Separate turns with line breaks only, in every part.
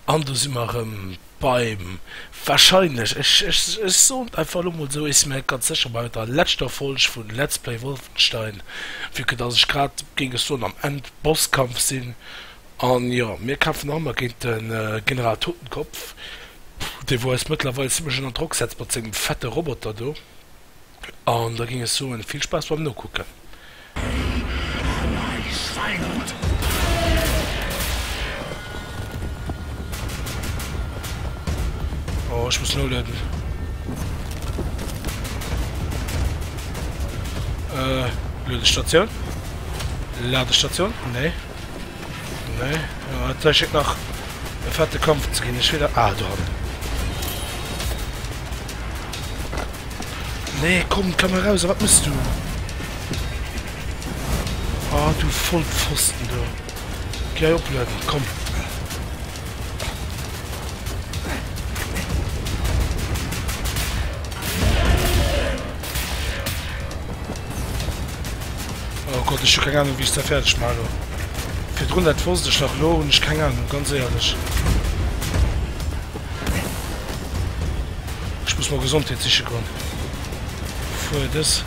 An do si mer erëm beim, wahrscheinlech, ech, ech, ech soen et einfach elo mol esou, ech si mir net ganz sécher, bei der leschter Folg vun Let's Play Wolfenstein, vue que dass ech grad, géing ech soen, am End-Bosskampf sinn. An jo, mir kämpfen nach ëmmer géint de General Totenkopf, dee wou eis mëttlerweil zimlech ënner Drock setzt mat sengem fette Roboter do. An da géing ech soen, vill Spaass beim Nokucken. Oh, ech muss nolueden. Äh, Luedestatioun? Ladestation? Nee. Nee. Ja, et schéngt nach e fette Kampf ze ginn. Ech weess net. Ah, dohannen. Nee, komm, komm eraus. Wat mëss du? Ah, du Vollpfosten, du. Geh hei oplueden, komm. Oh Gott, ech hu keng Ahnung, wéi ech dat fäerdeg maachen elo. Virdrun, dat wosst ech nach, elo hunn ech keng Ahnung, ganz éierlech. Ech muss mer Gesondheet siche goen. Fuer dës.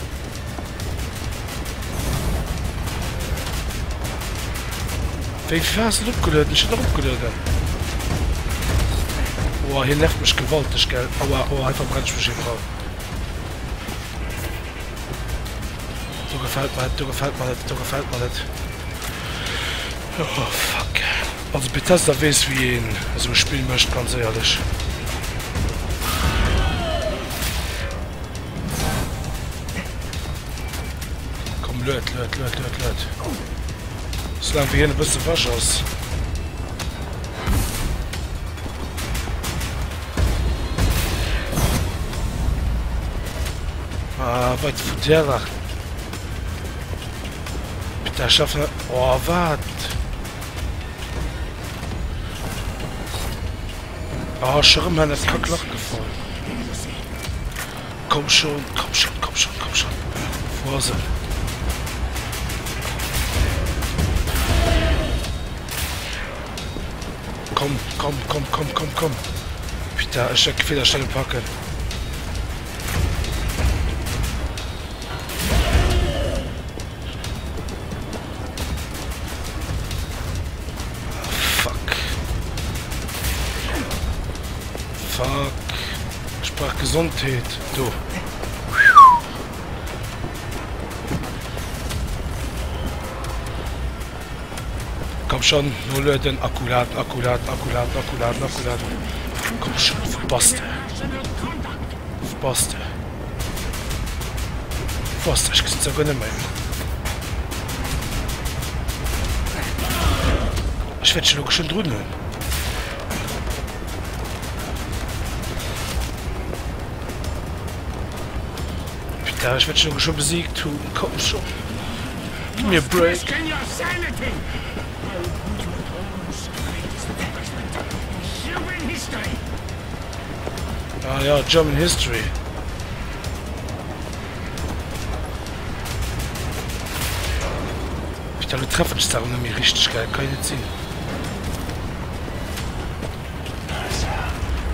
Wéi fast et opgelueden? Ech hunn dach opgelueden. Oa, hien nervt mech gewalteg, gell? Aua, aua, hei verbrenn ech mech iwwerall. Do gefält mer net, do gefält mer net, do gefält mer net. Oh, fuck. Also Bethesda weess wéi een esou e Spill mécht, ganz éierlech. Komm lued, lued, lued, lued, lued. Soulaang wéi hien e bësse wech ass. Ah, weit vu der war. Bitte schaffen. Oh, wat? Ah, schon rëm an dat Kacklach gefall. Komm schon, komm schon, komm schon, komm schon. Wo ass en? Komm, komm, komm, komm, komm, komm. Putain, ech hat d'Gefill, ech soll en packen. Fuck. Fuck. Ech brauch Gesondheet. Do. Komm schon, nolueden, Akku laden, Akku laden, Akku laden, Akku laden, Akku laden. Komm schon, wou bass de? Wou bass de? Wou ass de? Ech gesinn se guer net méi. Ech wäert dech elo geschwënn drun hunn. Putain, ech wäert dech elo geschwë besiegt hunn. Komm schon. Gib mir e Break. Ah ja, German History. Putain, lo treffen ech d'Saach net méi richteg, gell? Kann jo net sinn.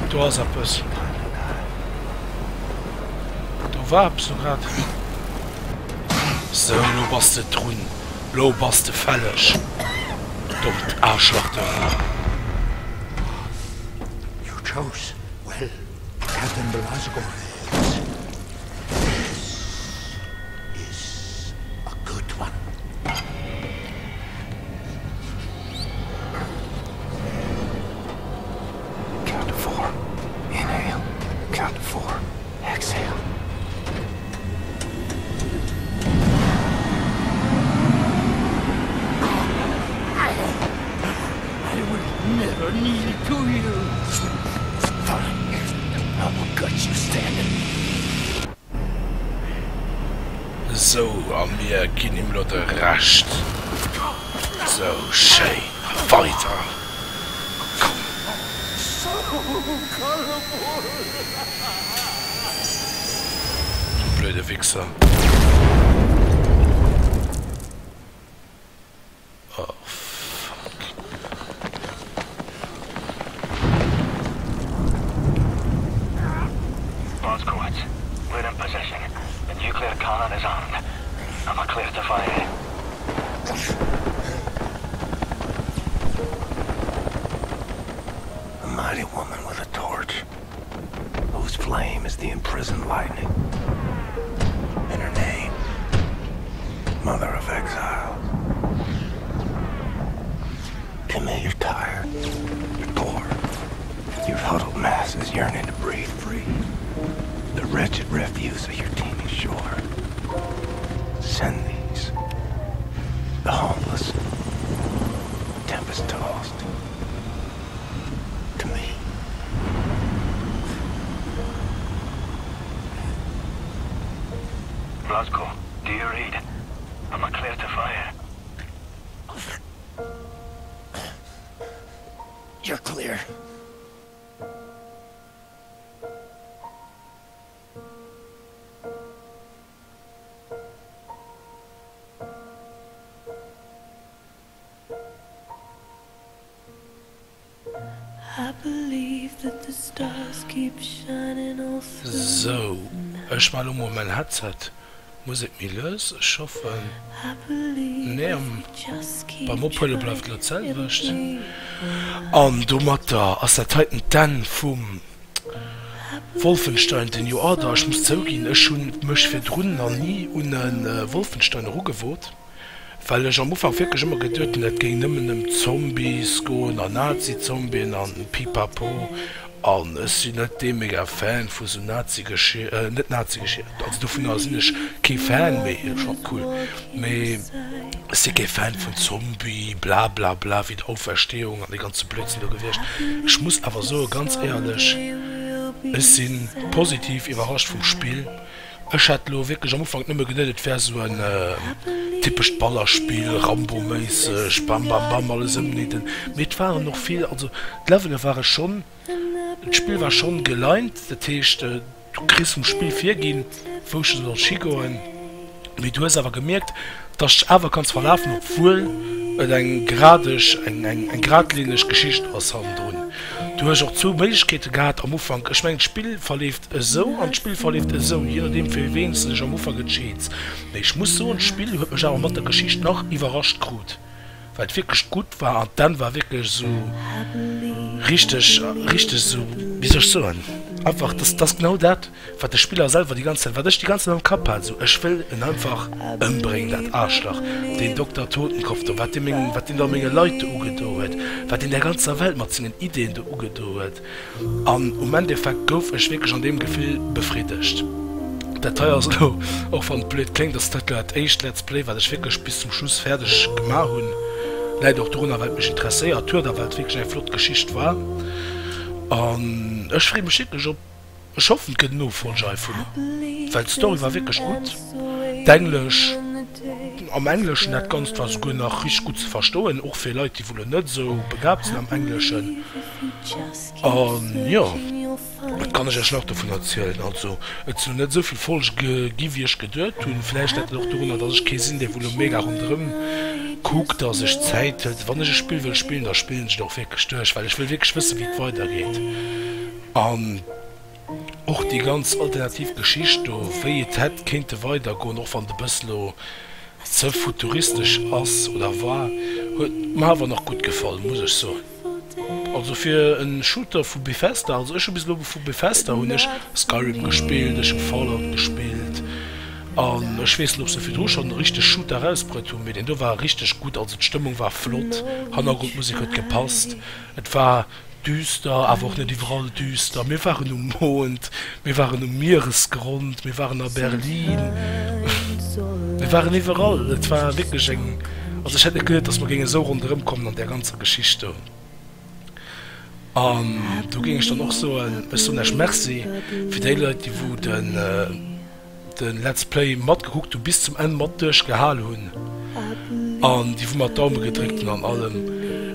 Do ass eppes. Do war eppes lo grad. Sou, lo bass de drun. Lo bass de fälleg. Dommt Aarschlach do.
You chose well, Captain Blazkowicz. This is a good one. Count to four. Inhale. Count to four. Exhale. I will never kneel to you. Fine. I will gut you standing.
Sou, a mir ginn him lo de Rescht. Sou, schéin. Weider. Komm. Du blöde Wichser. Oh, fuck.
fire? A mighty woman with a torch, whose flame is the imprisoned lightning. And her name, Mother of Exiles. Come you're tired, you're poor, your huddled masses yearning to breathe free. The wretched refuse of your teeming shore. Send these, the homeless, tempest tossed, to me. Blasco, do you read? Am I clear to fire? You're clear.
Sou, ech man lo mol mäin Headset Musek méi lues. Ech hoffen, nee, beim Ophuele bleift elo d'selwecht. An domatter ass dat heiten d'Enn vum Wolfenstein, The New Order. Ech muss zouginn, ech hunn mech virdrun nach ni un e Wolfenstein erugewot. Well ech am Ufank wierklech ëmmer geduet hunn, et géing nëmmen ëm Zombies goen an Nazi-Zombien an Pipapo. An ech sinn net dee mega Fan vu sou Nazi-Geschi-, net Nazi-Geschi-, also dovunner sinn ech kee Fan, mee ech fannen et cool, mee ech si kee Fan vun Zombie blablabla, Wiederauferstehung an dee ganze Blödsinn do gewiescht. Ech muss awer soe ganz éierlech, ech si positiv iwwerrascht vum Spill. Ech hat lo wierklech am Ufank nëmme geduet et wär sou en typescht Ballerspill, Rambo-méisseg, bam bam bam alles ëmnieden, mee et waren och vill, also d'Levele ware schonn, d'Spill war schonn geliint, dat heescht du kriss vum Spill virginn wou s du solls higoen, mee du hues awer gemierkt dass dech awer kanns verlafen, obwuel et eng geradeg, eng geradlineg Geschicht ass hannendrun. Du hues och zwou Méiglechkeete gehat am Ufank, ech mengen d'Spill verleeft esou an d'Spill verleeft esou, je nodeem fir ween s de dech am Ufank entscheeds. Mee ech muss soen, d'Spill huet mech awer mat der Geschicht nach iwwerrascht krut, well et wierklech gutt war an d'Enn war wierklech esou richteg, richteg esou, wéi soll ech soen, einfach, dat ass genau dat, Wat de Spiller selwer déi ganz Zäit, wat ech déi ganz Zäit am Kapp hat, esou, ech wëll en einfach ëmbréngen, dat Aarschlach, deen Dokter Totenkopf do, wat dee mengem, wat deen da menge Leit do ugedo huet, wat deen der ganzer Welt mat sengen Ideen do ugedo huet. An um Endeffekt gouf ech wierklech an deem Gefill befriddegt. Dat hei ass elo, och wann et blöd kléngt, ass dat elo dat éischt Let's Play, wat ech wierklech bis zum Schluss fäerdeg gemaach hunn. Läit och dorunner, well et mech interesséiert huet a well et wierklech eng flott Geschicht war. An ech freeë mech wierklech op. Ech hoffen et gëtt en Nofolger heivunner, well d'Story war wierklech gutt, d'Englesch, am Engleschen dat Ganzt war souguer nach richteg gutt ze verstoen, och fir Leit déi wou lo net esou begabt sinn am Engleschen. An jo, wat kann ech iech nach dovun erzielen, also et sinn lo net esou vill Folge gi wéi ech geduet hunn, vläicht läit et och dorunner dass ech kee sinn dee wou lo mega ronderëm kuckt a sech Zäit hëlt. Wann ech e Spill wëll spillen, da spillen ech et och wierklech duerch, well ech wëll wierklech wësse wéi et weidergeet. An och déi ganz alternativ Geschicht do, wéi et hätt kéinte weidergoen, och wann et e bësse lo ze futuristesch ass oder war, huet mer awer nach gutt gefall, muss ech soen. Also fir e Shooter vu Bethesda, also ech hu bis elo vu Bethesda hunn ech Skyrim gespillt, ech hu Fallout gespillt an ech weess net, ob se virdru schonn e richteg Shooter erausbruet hunn, mee deen do war richteg gutt. Also d'Stëmmung war flott, Hannergrondmusek huet gepasst, et war Düster, awer och net iwwerall düster. Mir waren um Mond, mir waren um Mieresgrond, mir waren a Berlin, mir waren iwwerall. Et war wierklech eng, also ech hätt net geduet, datt mer géinge esou ronderëm kommen an där ganzer Geschicht do. An do géing ech dann och soen, ech soen Iech Merci fir déi Leit, déi wou den, den Let's Play matgekuckt hunn, bis zum Enn mat duerchgehal hunn an déi wou mer d'Daume gedréckt hunn an allem.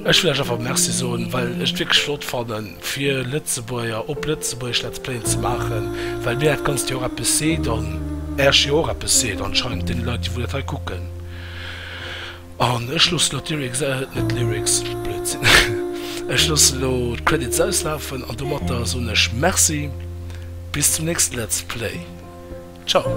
Ech wëll iech einfach Merci soen, well ech et wierklech flott fannen fir Lëtzebuerger op Lëtzebuergesch Let's Playen ze maachen, well mir dat Ganzt jo och eppes seet an Äerch jo och eppes seet anscheinend, deene Leit déi wou dat hei kucken. An ech loossen elo d'Lyrics, net d'Lyrics, Blödsinn, ech loossen elo d'Credits auslafen an domatter soen ech Merci, bis zum nächsten Let's Play. Ciao.